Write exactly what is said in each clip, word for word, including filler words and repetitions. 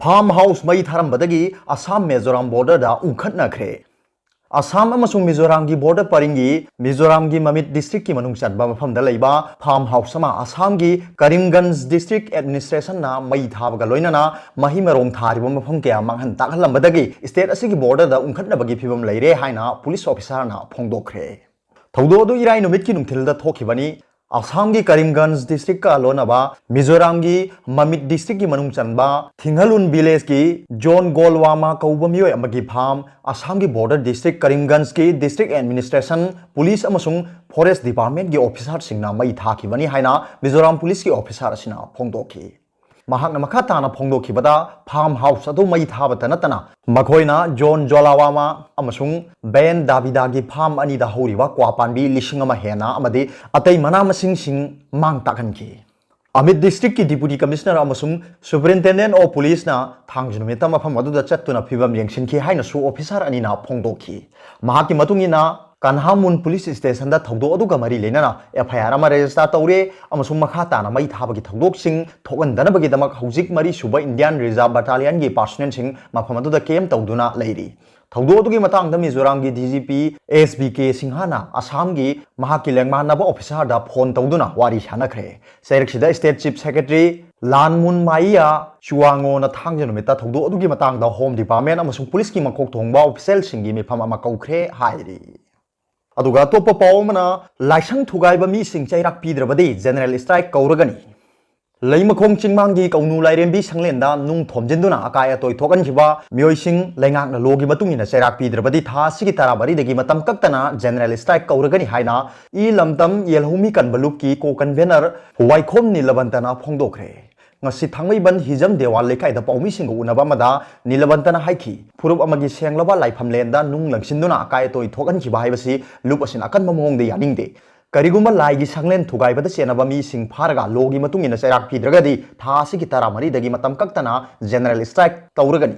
Farm house ꯃꯩ ꯊꯥꯔꯝꯕꯗꯒꯤ ꯑꯁꯥꯝ ꯃꯤꯖꯣꯔꯥꯝ borderꯗ ꯎꯪꯈꯠꯅꯈ꯭ꯔꯦ꯫ ꯑꯁꯥꯝ ꯑꯃꯁꯨꯡ ꯃꯤꯖꯣꯔꯥꯝꯒꯤ border ꯄꯔꯤꯡꯒꯤ ꯃꯤꯖꯣꯔꯥꯝꯒꯤ ꯃꯃꯤꯠ districtꯀꯤ ꯃꯅꯨꯡ ꯆꯟꯕ ꯃꯐꯝꯗ ꯂꯩꯕ farm house ꯑꯃ ꯑꯁꯥꯝꯒꯤ ꯀꯔꯤꯝꯒꯟꯖ district administrationꯅ ꯃꯩ ꯊꯥꯕꯒ ꯂꯣꯏꯅꯅ ꯃꯍꯩ ꯃꯔꯣꯡ ꯊꯥꯔꯤꯕ ꯃꯐꯝ ꯀꯌꯥ ꯃꯥꯡꯍꯟ ꯇꯥꯛꯍꯜꯂꯝꯕꯗꯒꯤ state ꯑꯁꯤꯒꯤ borderꯗ ꯎꯪꯈꯠꯅꯕꯒꯤ ꯐꯤꯕꯝ ꯂꯩꯔꯦ ꯍꯥꯏꯅ police officerꯅ ꯐꯣꯡꯗꯣꯛꯈ꯭ꯔꯦ꯫ ꯊꯧꯗꯣꯛ ꯑꯗꯨ ꯏꯔꯥꯏ ꯅꯨꯃꯤꯠꯀꯤ ꯅꯨꯡꯊꯤꯜꯗ ꯊꯣꯛꯈꯤꯕꯅꯤ꯫ ꯑꯁꯥꯝꯒꯤ ꯀꯔꯤꯝꯒꯟꯖ districtꯀ ꯂꯣꯟꯅꯕ ꯃꯤꯖꯣꯔꯥꯝꯒꯤ ꯃꯃꯤꯠ districtꯀꯤ ꯃꯅꯨꯡ ꯆꯟꯕ ꯊꯤꯡꯍꯂꯨꯟ villageꯀꯤ ꯖꯣꯟ ꯒꯣꯜꯋꯥꯃꯥ ꯀꯧꯕ ꯃꯤꯑꯣꯏ ꯑꯃꯒꯤ farm ꯑꯁꯥꯝꯒꯤ border district ꯀꯔꯤꯝꯒꯟꯖꯀꯤ district administration, police ꯑꯃꯁꯨꯡ forest departmentꯀꯤ officerꯁꯤꯡꯅ ꯃꯩ ꯊꯥꯈꯤꯕꯅꯤ ꯍꯥꯏꯅ ꯃꯤꯖꯣꯔꯥꯝ policeꯀꯤ officer ꯑꯁꯤꯅ ꯐꯣꯡꯗꯣꯛꯈꯤ꯫ ꯃꯍꯥꯛꯅ ꯃꯈꯥ ꯇꯥꯅ ꯐꯣꯡꯗꯣꯛꯈꯤꯕꯗ farm house ꯑꯗꯨ ꯃꯩ ꯊꯥꯕꯇ ꯅꯠꯇꯅ ꯃꯈꯣꯏꯅ ꯖꯣꯟ ꯖꯣꯂꯥꯋꯥꯃꯥ ꯑꯃꯁꯨꯡ ꯕꯦꯟ ꯗꯥꯕꯤꯗꯥꯒꯤ farm ꯑꯅꯤꯗ ꯍꯧꯔꯤꯕ ꯀ꯭ꯋꯥ ꯄꯥꯝꯕꯤ ꯂꯤꯁꯤꯡ ꯑꯃ ꯍꯦꯟꯅ ꯑꯃꯗꯤ ꯑꯇꯩ ꯃꯅꯥ ꯃꯁꯤꯡꯁꯤꯡ ꯃꯥꯡ ꯇꯥꯛꯍꯟꯈꯤ꯫ ꯑꯃꯤꯠ districtꯀꯤ deputy commissioner ꯑꯃꯁꯨꯡ superintendent of policeꯅ ꯊꯥꯡꯖ ꯅꯨꯃꯤꯠꯇ ꯃꯐꯝ ꯑꯗꯨꯗ ꯆꯠꯇꯨꯅ ꯐꯤꯕꯝ ꯌꯦꯡꯁꯤꯟꯈꯤ ꯍꯥꯏꯅꯁꯨ officer ꯑꯅꯤꯅ ꯐꯣꯡꯗꯣꯛꯈꯤ꯫ ꯃꯍꯥꯛꯀꯤ ꯃꯇꯨꯡ ꯏꯟꯅ ꯀꯟꯍꯥꯃꯨꯟ police stationꯗ ꯊꯧꯗꯣꯛ ꯑꯗꯨꯒ ꯃꯔꯤ ꯂꯩꯅꯅ F I R ꯑꯃ register ꯇꯧꯔꯦ ꯑꯃꯁꯨꯡ ꯃꯈꯥ ꯇꯥꯅ ꯃꯩ ꯊꯥꯕꯒꯤ ꯊꯧꯗꯣꯛꯁꯤꯡ ꯊꯣꯛꯍꯟꯗꯅꯕꯒꯤꯗꯃꯛ ꯍꯧꯖꯤꯛ ꯃꯔꯤ ꯁꯨꯕ Indian Reserve Battalionꯒꯤ personnelꯁꯤꯡ ꯃꯐꯝ ꯑꯗꯨꯗ camp ꯇꯧꯗꯨꯅ ꯂꯩꯔꯤ꯫ ꯊꯧꯗꯣꯛ ꯑꯗꯨꯒꯤ ꯃꯇꯥꯡꯗ ꯃꯤꯖꯣꯔꯥꯝꯒꯤ D G P S B K ꯁꯤꯡꯍꯅ ꯑꯁꯥꯝꯒꯤ ꯃꯍꯥꯛꯀꯤ ꯂꯦꯡꯃꯥꯟꯅꯕ officerꯗ phone ꯇꯧꯗꯨꯅ ꯋꯥꯔꯤ ꯁꯥꯅꯈ꯭ꯔꯦ꯫ ꯆꯩꯔꯛꯁꯤꯗ state chief secretary ꯂꯥꯟꯃꯨꯟ ꯃꯥꯏꯌꯥ ꯆꯨꯋꯥꯉꯣꯅ ꯊꯥꯡꯖ ꯅꯨꯃꯤꯠꯇ ꯊꯧꯗꯣꯛ ꯑꯗꯨꯒꯤ ꯃꯇꯥꯡꯗ Home Department ꯑꯃꯁꯨꯡ policeꯀꯤ ꯃꯀꯣꯛ ꯊꯣꯡꯕ officialꯁꯤꯡꯒꯤ ꯃꯤꯐꯝ ꯑꯃ ꯀꯧꯈ꯭ꯔꯦ ꯍꯥꯏꯔꯤ꯫ ꯑꯗꯨꯒ ꯑꯇꯣꯞꯄ ꯄꯥꯎ ꯑꯃꯅ, ꯂꯥꯏꯁꯪ ꯊꯨꯒꯥꯏꯕ ꯃꯤꯁꯤꯡ ꯆꯩꯔꯥꯛ ꯄꯤꯗ꯭ꯔꯕꯗꯤ general strike ꯀꯧꯔꯒꯅꯤ꯫ ꯂꯩꯃꯈꯣꯡ ꯆꯤꯡꯃꯥꯡꯒꯤ ꯀꯧꯅꯨ ꯂꯥꯏꯔꯦꯝꯕꯤ ꯁꯪꯂꯦꯟꯗ ꯅꯨꯡ ꯊꯣꯝꯖꯤꯟꯗꯨꯅ ꯑꯀꯥꯏ ꯑꯇꯣꯏ ꯊꯣꯛꯍꯟꯈꯤꯕ ꯃꯤꯑꯣꯏꯁꯤꯡ ꯂꯩꯉꯥꯛꯅ ꯂꯣꯒꯤ ꯃꯇꯨꯡ ꯏꯟꯅ ꯆꯩꯔꯥꯛ ꯄꯤꯗ꯭ꯔꯕꯗꯤ ꯊꯥ ꯑꯁꯤꯒꯤ ꯇꯔꯥꯃꯔꯤꯗꯒꯤ ꯃꯇꯝ ꯀꯛꯇꯅ general strike ꯀꯧꯔꯒꯅꯤ ꯍꯥꯏꯅ ꯏ ꯂꯝꯗꯝ ꯌꯦꯜꯍꯧꯃꯤ ꯀꯟꯕ ꯂꯨꯞꯀꯤ co-convener ꯋꯥꯏꯈꯣꯝ ꯅꯤꯂꯕꯟꯇꯅ ꯐꯣꯡꯗꯣꯛꯈ꯭ꯔꯦ꯫ ꯉꯁꯤ ꯊꯥꯡꯃꯩꯕꯟ ꯍꯤꯖꯝ ꯗꯦꯋꯥꯜ ꯂꯩꯀꯥꯏꯗ ꯄꯥꯎꯃꯤꯁꯤꯡꯒ ꯎꯅꯕ ꯑꯃꯗ ꯅꯤꯂꯕꯟꯇꯅ ꯍꯥꯏꯈꯤ, ꯐꯨꯔꯨꯞ ꯑꯃꯒꯤ ꯁꯦꯡꯂꯕ ꯂꯥꯏꯐꯝꯂꯦꯟꯗ ꯅꯨꯡ ꯂꯪꯁꯤꯟꯗꯨꯅ ꯑꯀꯥꯏ ꯑꯇꯣꯏ ꯊꯣꯛꯍꯟꯈꯤꯕ ꯍꯥꯏꯕꯁꯤ ꯂꯨꯞ ꯑꯁꯤꯅ ꯑꯀꯟꯕ ꯃꯑꯣꯡꯗ ꯌꯥꯅꯤꯡꯗꯦ꯫ ꯀꯔꯤꯒꯨꯝꯕ ꯂꯥꯏꯒꯤ ꯁꯪꯂꯦꯟ ꯊꯨꯒꯥꯏꯕꯗ ꯆꯦꯟꯅꯕ ꯃꯤꯁꯤꯡ ꯐꯥꯔꯒ ꯂꯣꯒꯤ ꯃꯇꯨꯡ ꯏꯟꯅ ꯆꯩꯔꯥꯛ ꯄꯤꯗ꯭ꯔꯒꯗꯤ ꯊꯥ ꯑꯁꯤꯒꯤ ꯇꯔꯥꯃꯔꯤꯗꯒꯤ ꯃꯇꯝ ꯀꯛꯇꯅ general strike ꯇꯧꯔꯒꯅꯤ꯫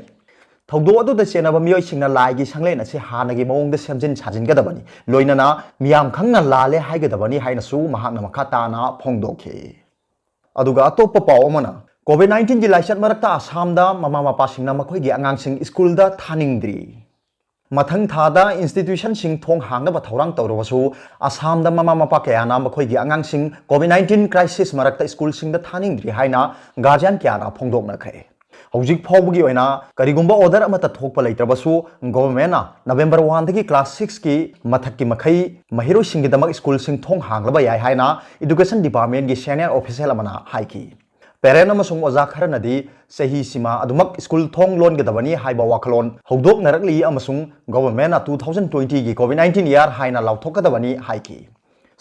ꯊꯧꯗꯣꯛ ꯑꯗꯨꯗ ꯆꯦꯟꯅꯕ ꯃꯤꯑꯣꯏꯁꯤꯡꯅ ꯂꯥꯏꯒꯤ ꯁꯪꯂꯦꯟ ꯑꯁꯤ ꯍꯥꯟꯅꯒꯤ ꯃꯑꯣꯡꯗ ꯁꯦꯝꯖꯤꯟ ꯁꯥꯖꯤꯟꯒꯗꯕꯅꯤ, ꯂꯣꯏꯅꯅ ꯃꯤꯌꯥꯝ ꯈꯪꯅ ꯂꯥꯜꯂꯦ ꯍꯥꯏꯒꯗꯕꯅꯤ ꯍꯥꯏꯅꯁꯨ ꯃꯍꯥꯛꯅ ꯃꯈꯥ ꯇꯥꯅ ꯐꯣꯡꯗꯣꯛꯈꯤ꯫ ꯑꯗꯨꯒ ꯑꯇꯣꯞꯄ ꯄꯥꯎ ꯑꯃꯅ, ꯀꯣꯚꯤꯗ ꯅꯥꯏꯟꯇꯤꯟꯒꯤ ꯂꯥꯏꯆꯠ ꯃꯔꯛꯇ ꯑꯁꯥꯝꯗ ꯃꯃꯥ ꯃꯄꯥꯁꯤꯡꯅ ꯃꯈꯣꯏꯒꯤ ꯑꯉꯥꯡꯁꯤꯡ ꯁ꯭ꯀꯨꯜꯗ ꯊꯥꯅꯤꯡꯗ꯭ꯔꯤ꯫ ꯃꯊꯪ ꯊꯥꯗ ꯏꯟꯁꯇꯤꯇ꯭ꯌꯨꯁꯟꯁꯤꯡ ꯊꯣꯡ ꯍꯥꯡꯅꯕ ꯊꯧꯔꯥꯡ ꯇꯧꯔꯕꯁꯨ, ꯑꯁꯥꯝꯗ ꯃꯃꯥ ꯃꯄꯥ ꯀꯌꯥꯅ ꯃꯈꯣꯏꯒꯤ ꯑꯉꯥꯡꯁꯤꯡ ꯀꯣꯚꯤꯗ ꯅꯥꯏꯟꯇꯤꯟ ꯀ꯭ꯔꯥꯏꯁꯤꯁ ꯃꯔꯛꯇ ꯁ꯭ꯀꯨꯜꯁꯤꯡꯗ ꯊꯥꯅꯤꯡꯗ꯭ꯔꯤ ꯍꯥꯏꯅ ꯒꯥꯔꯖꯤꯌꯥꯟ ꯀꯌꯥꯅ ꯐꯣꯡꯗꯣꯛꯅꯈ꯭ꯔꯦ꯫ ꯍꯧꯖꯤꯛ ꯐꯥꯎꯕꯒꯤ ꯑꯣꯏꯅ ꯀꯔꯤꯒꯨꯝꯕ ꯑꯣꯔꯗꯔ ꯑꯃꯠꯇ ꯊꯣꯛꯄ ꯂꯩꯇ꯭ꯔꯕꯁꯨ, ꯒꯣꯚꯔꯟꯃꯦꯟꯠꯅ ꯅꯕꯦꯝꯕꯔ ꯋꯥꯟꯗꯒꯤ ꯀ꯭ꯂꯥꯁ ꯁꯤꯛꯁꯀꯤ ꯃꯊꯛꯀꯤ ꯃꯈꯩ ꯃꯍꯩꯔꯣꯏꯁꯤꯡꯒꯤꯗꯃꯛ ꯁ꯭ꯀꯨꯜꯁꯤꯡ ꯊꯣꯡ ꯍꯥꯡꯂꯕ ꯌꯥꯏ ꯍꯥꯏꯅ ꯏꯗꯨꯀꯦꯁꯟ ꯗꯤꯄꯥꯔꯠꯃꯦꯟꯠꯀꯤ ꯁꯦꯅꯤꯌꯔ ꯑꯣꯐꯤꯁꯤꯌꯦꯜ ꯑꯃꯅ ꯍꯥꯏꯈꯤ꯫ ꯄꯦꯔꯦꯟꯠ ꯑꯃꯁꯨꯡ ꯑꯣꯖꯥ ꯈꯔꯅꯗꯤ ꯆꯍꯤ ꯁꯤꯃ ꯑꯗꯨꯃꯛ ꯁ꯭ꯀꯨꯜ ꯊꯣꯡ ꯂꯣꯟꯒꯗꯕꯅꯤ ꯍꯥꯏꯕ ꯋꯥꯈꯜꯂꯣꯟ ꯍꯧꯗꯣꯛꯅꯔꯛꯂꯤ ꯑꯃꯁꯨꯡ ꯒꯣꯚꯔꯟꯃꯦꯟꯠꯅ two thousand twenty ꯒꯤ ꯀꯣꯚꯤꯗ ꯅꯥꯏꯟꯇꯤꯟ ꯏꯌꯥꯔ ꯍꯥꯏꯅ ꯂꯥꯎꯊꯣꯛꯀꯗꯕꯅꯤ ꯍꯥꯏꯈꯤ꯫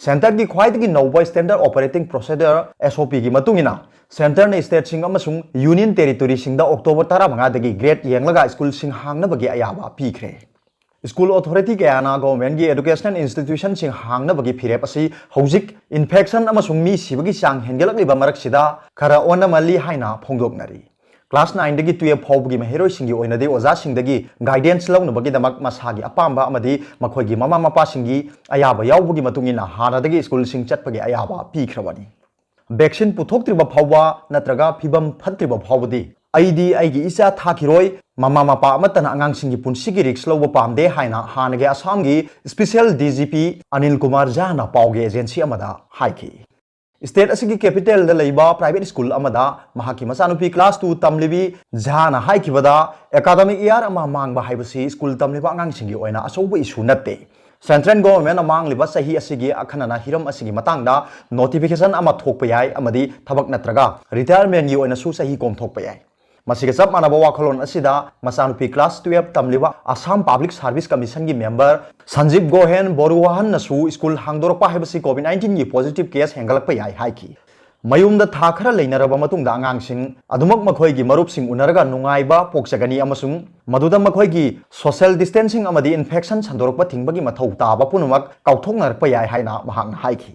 ꯁꯦꯟꯇꯔꯒꯤ ꯈ꯭ꯋꯥꯏꯗꯒꯤ ꯅꯧꯕ standard operating procedure, S O P ꯒꯤ ꯃꯇꯨꯡ ꯏꯟꯅ, ꯁꯦꯟꯇꯔꯅ ꯁ꯭ꯇꯦꯠꯁꯤꯡ ꯑꯃꯁꯨꯡ ꯌꯨꯅꯤꯌꯟ ꯇꯦꯔꯤꯇꯣꯔꯤꯁꯤꯡꯗ ꯑꯣꯛꯇꯣꯕꯔ ꯇꯔꯥꯃꯉꯥꯗꯒꯤ ꯒ꯭ꯔꯦꯗ ꯌꯦꯡꯂꯒ ꯁ꯭ꯀꯨꯜꯁꯤꯡ ꯍꯥꯡꯅꯕꯒꯤ ꯑꯌꯥꯕ ꯄꯤꯈ꯭ꯔꯦ꯫ ꯁ꯭ꯀꯨꯜ ꯑꯣꯊꯣꯔꯤꯇꯤ ꯀꯌꯥꯅ ꯒꯣꯚꯔꯟꯃꯦꯟꯠꯀꯤ ꯑꯦꯗꯨꯀꯦꯁꯅꯦꯜ ꯏꯟꯁꯇꯤꯇ꯭ꯌꯨꯁꯟꯁꯤꯡ ꯍꯥꯡꯅꯕꯒꯤ ꯐꯤꯔꯦꯞ ꯑꯁꯤ ꯍꯧꯖꯤꯛ ꯏꯟꯐꯦꯛꯁꯟ ꯑꯃꯁꯨꯡ ꯃꯤ ꯁꯤꯕꯒꯤ ꯆꯥꯡ ꯍꯦꯟꯒꯠꯂꯛꯂꯤꯕ ꯃꯔꯛꯁꯤꯗ ꯈꯔ ꯑꯣꯟꯅꯃꯜꯂꯤ ꯍꯥꯏꯅ ꯐꯣꯡꯗꯣꯛꯅꯔꯤ꯫ ꯀ꯭ꯂꯥꯁ ꯅꯥꯏꯟꯗꯒꯤ ꯇꯨꯌꯦꯜꯐ ꯐꯥꯎꯕꯒꯤ ꯃꯍꯩꯔꯣꯏꯁꯤꯡꯒꯤ ꯑꯣꯏꯅꯗꯤ ꯑꯣꯖꯥꯁꯤꯡꯗꯒꯤ ꯒꯥꯏꯗꯦꯟꯁ ꯂꯧꯅꯕꯒꯤꯗꯃꯛ ꯃꯁꯥꯒꯤ ꯑꯄꯥꯝꯕ ꯑꯃꯗꯤ ꯃꯈꯣꯏꯒꯤ ꯃꯃꯥ ꯃꯄꯥꯁꯤꯡꯒꯤ ꯑꯌꯥꯕ ꯌꯥꯎꯕꯒꯤ ꯃꯇꯨꯡ ꯏꯟꯅ ꯍꯥꯟꯅꯗꯒꯤ ꯁ꯭ꯀꯨꯜꯁꯤꯡ ꯆꯠꯄꯒꯤ ꯑꯌꯥꯕ ꯄꯤꯈ꯭ꯔꯕꯅꯤ꯫ ꯚꯦꯛꯁꯤꯟ ꯄꯨꯊꯣꯛꯇ꯭ꯔꯤꯕ ꯐꯥꯎꯕ ꯅꯠꯇ꯭ꯔꯒ ꯐꯤꯕꯝ ꯐꯠꯇ꯭ꯔꯤꯕ ꯐꯥꯎꯕꯗꯤ ꯑꯩꯗꯤ ꯑꯩꯒꯤ ꯏꯆꯥ ꯊꯥꯈꯤꯔꯣꯏ, ꯃꯃꯥ ꯃꯄꯥ ꯑꯃꯠꯇꯅ ꯑꯉꯥꯡꯁꯤꯡꯒꯤ ꯄꯨꯟꯁꯤꯒꯤ ꯔꯤꯛꯁ ꯂꯧꯕ ꯄꯥꯝꯗꯦ ꯍꯥꯏꯅ ꯍꯥꯟꯅꯒꯤ ꯑꯁꯥꯝꯒꯤ special D G P Anil Kumar ꯖꯥꯅ ꯄꯥꯎꯒꯤ ꯑꯦꯖꯦꯟꯁꯤ ꯑꯃꯗ ꯍꯥꯏꯈꯤ꯫ ꯁ꯭ꯇꯦꯠ ꯑꯁꯤꯒꯤ ꯀꯦꯄꯤꯇꯦꯜꯗ ꯂꯩꯕ ꯄ꯭ꯔꯥꯏꯚꯦꯠ ꯁ꯭ꯀꯨꯜ ꯑꯃꯗ ꯃꯍꯥꯛꯀꯤ ꯃꯆꯥꯅꯨꯄꯤ ꯀ꯭ꯂꯥꯁ ꯇꯨ ꯇꯝꯂꯤꯕꯤ ꯖꯥꯅ ꯍꯥꯏꯈꯤꯕꯗ, ꯑꯦꯀꯥꯗꯃꯤꯛ ꯏꯌꯥꯔ ꯑꯃ ꯃꯥꯡꯕ ꯍꯥꯏꯕꯁꯤ ꯁ꯭ꯀꯨꯜ ꯇꯝꯂꯤꯕ ꯑꯉꯥꯡꯁꯤꯡꯒꯤ ꯑꯣꯏꯅ ꯑꯆꯧꯕ ꯏꯁꯨ ꯅꯠꯇꯦ꯫ ꯁꯦꯟꯇ꯭ꯔꯦꯜ ꯒꯣꯚꯔꯟꯃꯦꯟꯠꯅ ꯃꯥꯡꯂꯤꯕ ꯆꯍꯤ ꯑꯁꯤꯒꯤ ꯑꯈꯟꯅꯅ ꯍꯤꯔꯝ ꯑꯁꯤꯒꯤ ꯃꯇꯥꯡꯗ ꯅꯣꯇꯤꯐꯤꯀꯦꯁꯟ ꯑꯃ ꯊꯣꯛꯄ ꯌꯥꯏ ꯑꯃꯗꯤ ꯊꯕꯛ ꯅꯠꯇ꯭ꯔꯒ ꯔꯤꯇꯥꯌꯔꯃꯦꯟꯠꯀꯤ ꯑꯣꯏꯅꯁꯨ ꯆꯍꯤ ꯀꯣꯝꯊꯣꯛꯄ ꯌꯥꯏ꯫ ꯃꯁꯤꯒ ꯆꯞ ꯃꯥꯟꯅꯕ ꯋꯥꯈꯜꯂꯣꯟ ꯑꯁꯤꯗ ꯃꯆꯥꯅꯨꯄꯤ ꯀ꯭ꯂꯥꯁ ꯇꯨꯌꯦꯜꯐ ꯇꯝꯂꯤꯕ ꯑꯁꯥꯝ ꯄꯕ꯭ꯂꯤꯛ ꯁꯥꯔꯚꯤꯁ ꯀꯃꯤꯁꯟꯒꯤ ꯃꯦꯝꯕꯔ ꯁꯟꯖꯤꯕ ꯒꯣꯍꯦꯟ ꯕꯣꯔꯨꯍꯥꯟꯅꯁꯨ ꯁ꯭ꯀꯨꯜ ꯍꯥꯡꯗꯣꯔꯛꯄ ꯍꯥꯏꯕꯁꯤ ꯀꯣꯚꯤꯗ ꯅꯥꯏꯟꯇꯤꯟꯒꯤ ꯄꯣꯖꯤꯇꯤꯚ ꯀꯦꯁ ꯍꯦꯟꯒꯠꯂꯛꯄ ꯌꯥꯏ ꯍꯥꯏꯈꯤ꯫ ꯃꯌꯨꯝꯗ ꯊꯥ ꯈꯔ ꯂꯩꯅꯔꯕ ꯃꯇꯨꯡꯗ ꯑꯉꯥꯡꯁꯤꯡ ꯑꯗꯨꯃꯛ ꯃꯈꯣꯏꯒꯤ ꯃꯔꯨꯞꯁꯤꯡ ꯎꯅꯔꯒ ꯅꯨꯡꯉꯥꯏꯕ ꯄꯣꯛꯆꯒꯅꯤ ꯑꯃꯁꯨꯡ ꯃꯗꯨꯗ ꯃꯈꯣꯏꯒꯤ ꯁꯣꯁꯤꯌꯦꯜ ꯗꯤꯁꯇꯦꯟꯁꯤꯡ ꯑꯃꯗꯤ ꯏꯟꯐꯦꯛꯁꯟ ꯁꯟꯗꯣꯔꯛꯄ ꯊꯤꯡꯕꯒꯤ ꯃꯊꯧ ꯇꯥꯕ ꯄꯨꯝꯅꯃꯛ ꯀꯥꯎꯊꯣꯛꯅꯔꯛꯄ ꯌꯥꯏ ꯍꯥꯏꯅ ꯃꯍꯥꯛꯅ ꯍꯥꯏꯈꯤ꯫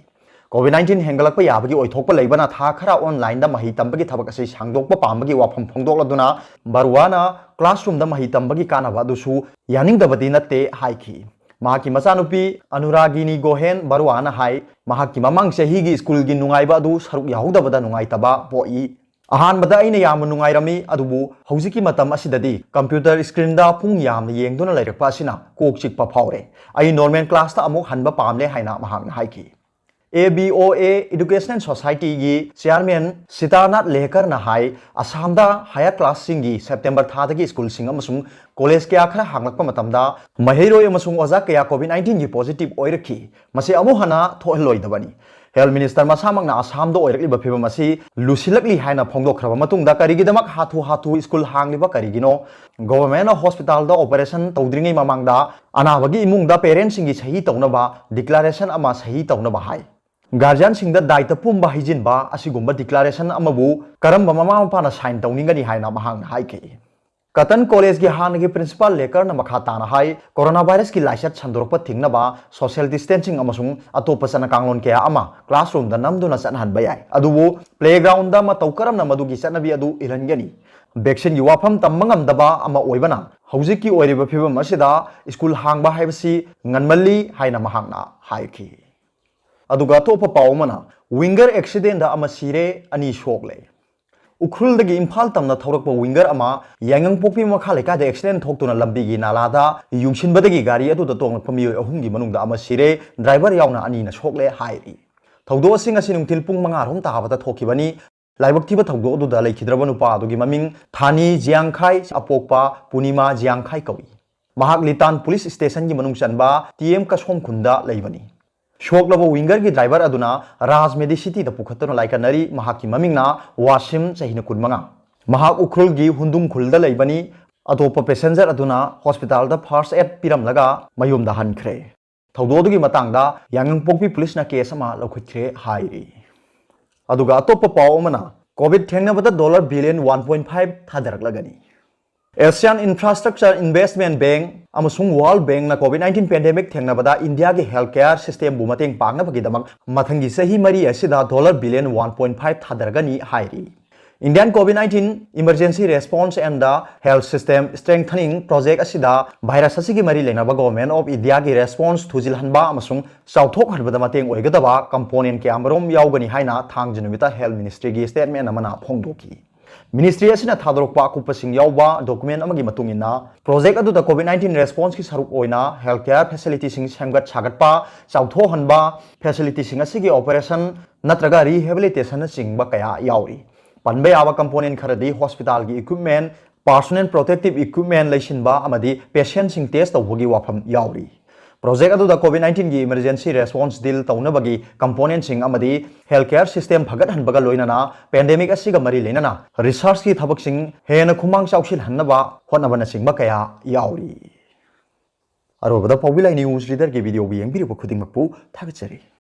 ꯀꯣꯚꯤꯗ ꯅꯥꯏꯟꯇꯤꯟ ꯍꯦꯟꯒꯠꯂꯛꯄ ꯌꯥꯕꯒꯤ ꯑꯣꯏꯊꯣꯛꯄ ꯂꯩꯕꯅ ꯊꯥ ꯈꯔ ꯑꯣꯟꯂꯥꯏꯟꯗ ꯃꯍꯩ ꯇꯝꯕꯒꯤ ꯊꯕꯛ ꯑꯁꯤ ꯁꯥꯡꯗꯣꯛꯄ ꯄꯥꯝꯕꯒꯤ ꯋꯥꯐꯝ ꯐꯣꯡꯗꯣꯛꯂꯗꯨꯅ, ꯕꯔꯨꯋꯥꯅ ꯀ꯭ꯂꯥꯁꯔꯨꯝꯗ ꯃꯍꯩ ꯇꯝꯕꯒꯤ ꯀꯥꯟꯅꯕ ꯑꯗꯨꯁꯨ ꯌꯥꯅꯤꯡꯗꯕꯗꯤ ꯅꯠꯇꯦ ꯍꯥꯏꯈꯤ꯫ ꯃꯍꯥꯛꯀꯤ ꯃꯆꯥꯅꯨꯄꯤ ꯑꯅꯨꯔꯥꯒꯤꯅꯤ ꯒꯣꯍꯦꯟ ꯕꯔꯨꯋꯥꯅ ꯍꯥꯏ, ꯃꯍꯥꯛꯀꯤ ꯃꯃꯥꯡ ꯆꯍꯤꯒꯤ ꯁ꯭ꯀꯨꯜꯒꯤ ꯅꯨꯡꯉꯥꯏꯕ ꯑꯗꯨ ꯁꯔꯨꯛ ꯌꯥꯍꯧꯗꯕꯗ ꯅꯨꯡꯉꯥꯏꯇꯕ ꯄꯣꯛꯏ꯫ ꯑꯍꯥꯟꯕꯗ ꯑꯩꯅ ꯌꯥꯝꯅ ꯅꯨꯡꯉꯥꯏꯔꯝꯃꯤ, ꯑꯗꯨꯕꯨ ꯍꯧꯖꯤꯛꯀꯤ ꯃꯇꯝ ꯑꯁꯤꯗꯗꯤ computer screenꯗ ꯄꯨꯡ ꯌꯥꯝꯅ ꯌꯦꯡꯗꯨꯅ ꯂꯩꯔꯛꯄ ꯑꯁꯤꯅ ꯀꯣꯛ ꯆꯤꯛꯄ ꯐꯥꯎꯔꯦ꯫ ꯑꯩ normal classꯇ ꯑꯃꯨꯛ ꯍꯟꯕ ꯄꯥꯝꯂꯦ ꯍꯥꯏꯅ ꯃꯍꯥꯛꯅ ꯍꯥꯏꯈꯤ꯫ A B O A Educational Societyꯒꯤ chairman ꯁꯤꯇꯥꯅꯥꯊ ꯂꯦꯍꯀꯔꯅ high, ꯑꯁꯥꯝꯗ higher classꯁꯤꯡꯒꯤ September ꯊꯥꯗꯒꯤ schoolꯁꯤꯡ ꯑꯃꯁꯨꯡ college ꯀꯌꯥ ꯈꯔ ꯍꯥꯡꯂꯛꯄ ꯃꯇꯝꯗ ꯃꯍꯩꯔꯣꯏ ꯑꯃꯁꯨꯡ ꯑꯣꯖꯥ ꯀꯌꯥ COVID nineteenꯒꯤ positive ꯑꯣꯏꯔꯛꯈꯤ꯫ ꯃꯁꯤ ꯑꯃꯨꯛ ꯍꯟꯅ ꯊꯣꯛꯍꯜꯂꯣꯏꯗꯕꯅꯤ꯫ Health Minister ꯃꯁꯥꯃꯛꯅ ꯑꯁꯥꯝꯗ ꯑꯣꯏꯔꯛꯂꯤꯕ ꯐꯤꯕꯝ ꯑꯁꯤ ꯂꯨꯁꯤꯜꯂꯛꯂꯤ ꯍꯥꯏꯅ ꯐꯣꯡꯗꯣꯛꯈ꯭ꯔꯕ ꯃꯇꯨꯡꯗ ꯀꯔꯤꯒꯤꯗꯃꯛ ꯍꯥꯊꯨ ꯍꯥꯊꯨ school ꯍꯥꯡꯂꯤꯕ ꯀꯔꯤꯒꯤꯅꯣ? Governmentꯅ hospitalꯗ operation ꯇꯧꯗ꯭ꯔꯤꯉꯩ ꯃꯃꯥꯡꯗ ꯑꯅꯥꯕꯒꯤ ꯏꯃꯨꯡꯗ parentꯁꯤꯡꯒꯤ ꯁꯍꯤ ꯇꯧꯅꯕ declaration ꯑꯃ ꯁꯍꯤ ꯇꯧꯅꯕ ꯍꯥꯏ꯫ Guardianꯁꯤꯡꯗ ꯗꯥꯏꯇ ꯄꯨꯝꯕ ꯍꯩꯖꯤꯟꯕ ꯑꯁꯤꯒꯨꯝꯕ declaration ꯑꯃꯕꯨ ꯀꯔꯝꯕ ꯃꯃꯥ ꯃꯄꯥꯅ sign ꯇꯧꯅꯤꯡꯒꯅꯤ ꯍꯥꯏꯅ ꯃꯍꯥꯛꯅ ꯍꯥꯏꯈꯤ꯫ Cotton Collegeꯀꯤ ꯍꯥꯟꯅꯒꯤ principal ꯂꯦꯀꯔꯅ ꯃꯈꯥ ꯇꯥꯅ ꯍꯥꯏ, coronavirusꯀꯤ ꯂꯥꯏꯆꯠ ꯁꯟꯗꯣꯔꯛꯄ ꯊꯤꯡꯅꯕ social distancing ꯑꯃꯁꯨꯡ ꯑꯇꯣꯞꯄ ꯆꯠꯅ ꯀꯥꯡꯂꯣꯟ ꯀꯌꯥ ꯑꯃ classroomꯗ ꯅꯝꯗꯨꯅ ꯆꯠꯅꯍꯟꯕ ꯌꯥꯏ, ꯑꯗꯨꯕꯨ playgroundꯗ ꯃꯇꯧ ꯀꯔꯝꯅ ꯃꯗꯨꯒꯤ ꯆꯠꯅꯕꯤ ꯑꯗꯨ ꯏꯜꯍꯟꯒꯅꯤ? Vaccineꯒꯤ ꯋꯥꯐꯝ ꯇꯝꯕ ꯉꯝꯗꯕ ꯑꯃ ꯑꯣꯏꯕꯅ ꯍꯧꯖꯤꯛꯀꯤ ꯑꯣꯏꯔꯤꯕ ꯐꯤꯕꯝ ꯑꯁꯤꯗ school ꯍꯥꯡꯕ ꯍꯥꯏꯕꯁꯤ ꯉꯟꯃꯜꯂꯤ ꯍꯥꯏꯅ ꯃꯍꯥꯛꯅ ꯍꯥꯏꯈꯤ꯫ ꯑꯗꯨꯒ ꯑꯇꯣꯞꯄ ꯄꯥꯎ ꯑꯃꯅ, winger accidentꯗ ꯑꯃ ꯁꯤꯔꯦ, ꯑꯅꯤ ꯁꯣꯛꯂꯦ꯫ ꯎꯈ꯭ꯔꯨꯜꯗꯒꯤ ꯏꯝꯐꯥꯜ ꯇꯝꯅ ꯊꯧꯔꯛꯄ winger ꯑꯃ ꯌꯥꯏꯉꯪꯄꯣꯛꯄꯤ ꯃꯈꯥ ꯂꯩꯀꯥꯏꯗ accident ꯊꯣꯛꯇꯨꯅ ꯂꯝꯕꯤꯒꯤ ꯅꯥꯂꯥꯗ ꯌꯨꯡꯁꯤꯟꯕꯗꯒꯤ ꯒꯥꯔꯤ ꯑꯗꯨꯗ ꯇꯣꯡꯂꯛꯄ ꯃꯤꯑꯣꯏ ꯑꯍꯨꯝꯒꯤ ꯃꯅꯨꯡꯗ ꯑꯃ ꯁꯤꯔꯦ, driver ꯌꯥꯎꯅ ꯑꯅꯤꯅ ꯁꯣꯛꯂꯦ ꯍꯥꯏꯔꯤ꯫ ꯊꯧꯗꯣꯛ ꯑꯁꯤ ꯉꯁꯤ ꯅꯨꯡꯊꯤꯜ ꯄꯨꯡ ꯃꯉꯥ ꯔꯣꯝ ꯇꯥꯕꯗ ꯊꯣꯛꯈꯤꯕꯅꯤ꯫ ꯂꯥꯏꯕꯛ ꯊꯤꯕ ꯊꯧꯗꯣꯛ ꯑꯗꯨꯗ ꯂꯩꯈꯤꯗ꯭ꯔꯕ ꯅꯨꯄꯥ ꯑꯗꯨꯒꯤ ꯃꯃꯤꯡ ꯊꯥꯅꯤ ꯖꯤꯌꯥꯡꯈꯥꯏ, ꯑꯄꯣꯛꯄ ꯄꯨꯔꯅꯤꯃꯥ ꯖꯤꯌꯥꯡꯈꯥꯏ ꯀꯧꯏ꯫ ꯃꯍꯥꯛ ꯂꯤꯇꯥꯟ police stationꯒꯤ ꯃꯅꯨꯡ ꯆꯟꯕ T M ꯀꯁꯣꯝ ꯈꯨꯟꯗ ꯂꯩꯕꯅꯤ꯫ ꯁꯣꯛꯂꯕ wingerꯒꯤ driver ꯑꯗꯨꯅ ꯔꯥꯖ ꯃꯦꯗꯤꯁꯤꯇꯤꯗ ꯄꯨꯈꯠꯇꯨꯅ ꯂꯥꯏꯀꯠꯅꯔꯤ꯫ ꯃꯍꯥꯛꯀꯤ ꯃꯃꯤꯡꯅ ꯋꯥꯁꯤꯝ, ꯆꯍꯤꯅ ꯀꯨꯟꯃꯉꯥ꯫ ꯃꯍꯥꯛ ꯎꯈ꯭ꯔꯨꯜꯒꯤ ꯍꯨꯟꯗꯨꯝ ꯈꯨꯜꯗ ꯂꯩꯕꯅꯤ꯫ ꯑꯇꯣꯞꯄ passenger ꯑꯗꯨꯅ hospitalꯗ first aid ꯄꯤꯔꯝꯂꯒ ꯃꯌꯨꯝꯗ ꯍꯟꯈ꯭ꯔꯦ꯫ ꯊꯧꯗꯣꯛ ꯑꯗꯨꯒꯤ ꯃꯇꯥꯡꯗ ꯌꯥꯏꯉꯪꯄꯣꯛꯄꯤ policeꯅ case ꯑꯃ ꯂꯧꯈꯠꯈ꯭ꯔꯦ ꯍꯥꯏꯔꯤ꯫ ꯑꯗꯨꯒ ꯑꯇꯣꯞꯄ ꯄꯥꯎ ꯑꯃꯅ, COVID ꯊꯦꯡꯅꯕꯗ dollar billion one point five ꯊꯥꯗꯔꯛꯂꯒꯅꯤ꯫ Asian Infrastructure Investment Bank ꯑꯃꯁꯨꯡ World Bankꯅ COVID nineteen pandemic ꯊꯦꯡꯅꯕꯗ ꯏꯟꯗꯤꯌꯥꯒꯤ health care systemꯕꯨ ꯃꯇꯦꯡ ꯄꯥꯡꯅꯕꯒꯤꯗꯃꯛ ꯃꯊꯪꯒꯤ ꯆꯍꯤ ꯃꯔꯤ ꯑꯁꯤꯗ dollar billion one point five ꯊꯥꯗꯔꯒꯅꯤ ꯍꯥꯏꯔꯤ꯫ Indian COVID nineteen Emergency Response and the Health System Strengthening Project ꯑꯁꯤꯗ ꯚꯥꯏꯔꯁ ꯑꯁꯤꯒꯤ ꯃꯔꯤ ꯂꯩꯅꯕ Government of Indiaꯒꯤ response ꯊꯨꯖꯤꯜꯍꯟꯕ ꯑꯃꯁꯨꯡ ꯆꯥꯎꯊꯣꯛꯍꯟꯕꯗ ꯃꯇꯦꯡ ꯑꯣꯏꯒꯗꯕ component ꯀꯌꯥꯃꯔꯨꯝ ꯌꯥꯎꯒꯅꯤ ꯍꯥꯏꯅ ꯊꯥꯡꯖ ꯅꯨꯃꯤꯠꯇ Health Ministryꯒꯤ statement ꯑꯃꯅ ꯐꯣꯡꯗꯣꯛꯈꯤ꯫ Ministry ꯑꯁꯤꯅ ꯊꯥꯗꯣꯔꯛꯄ ꯑꯀꯨꯞꯄꯁꯤꯡ ꯌꯥꯎꯕ document ꯑꯃꯒꯤ ꯃꯇꯨꯡ ꯏꯟꯅ, project ꯑꯗꯨꯗ COVID nineteen responseꯀꯤ ꯁꯔꯨꯛ ꯑꯣꯏꯅ healthcare facilityꯁꯤꯡ ꯁꯦꯝꯒꯠ ꯁꯥꯒꯠꯄ, ꯆꯥꯎꯊꯣꯛꯍꯟꯕ, facilityꯁꯤꯡ ꯑꯁꯤꯒꯤ operation ꯅꯠꯇ꯭ꯔꯒ rehabilitationꯅꯆꯤꯡꯕ ꯀꯌꯥ ꯌꯥꯎꯔꯤ꯫ ꯄꯟꯕ ꯌꯥꯕ component ꯈꯔꯗꯤ hospitalꯒꯤ equipment, personal protective equipment ꯂꯩꯁꯤꯟꯕ ꯑꯃꯗꯤ patientꯁꯤꯡ test ꯇꯧꯕꯒꯤ ꯋꯥꯐꯝ ꯌꯥꯎꯔꯤ꯫ Project ꯑꯗꯨꯗ COVID nineteen emergency response deal ꯇꯧꯅꯕꯒꯤ componentꯁꯤꯡ ꯑꯃꯗꯤ healthcare system ꯐꯒꯠꯍꯟꯕꯒ ꯂꯣꯏꯅꯅ pandemic ꯑꯁꯤꯒ ꯃꯔꯤ ꯂꯩꯅꯅ researchꯀꯤ ꯊꯕꯛꯁꯤꯡ ꯍꯦꯟꯅ ꯈꯨꯃꯥꯡ ꯆꯥꯎꯁꯤꯜꯍꯟꯅꯕ ꯍꯣꯠꯅꯕꯅꯆꯤꯡꯕ ꯀꯌꯥ ꯌꯥꯎꯔꯤ꯫ ꯑꯔꯣꯏꯕꯗ ꯄꯥꯎꯕꯤ ꯂꯥꯏ news leaderꯒꯤ videoꯕꯨ ꯌꯦꯡꯕꯤꯔꯤꯕ ꯈꯨꯗꯤꯡꯃꯛꯄꯨ ꯊꯥꯒꯠꯆꯔꯤ꯫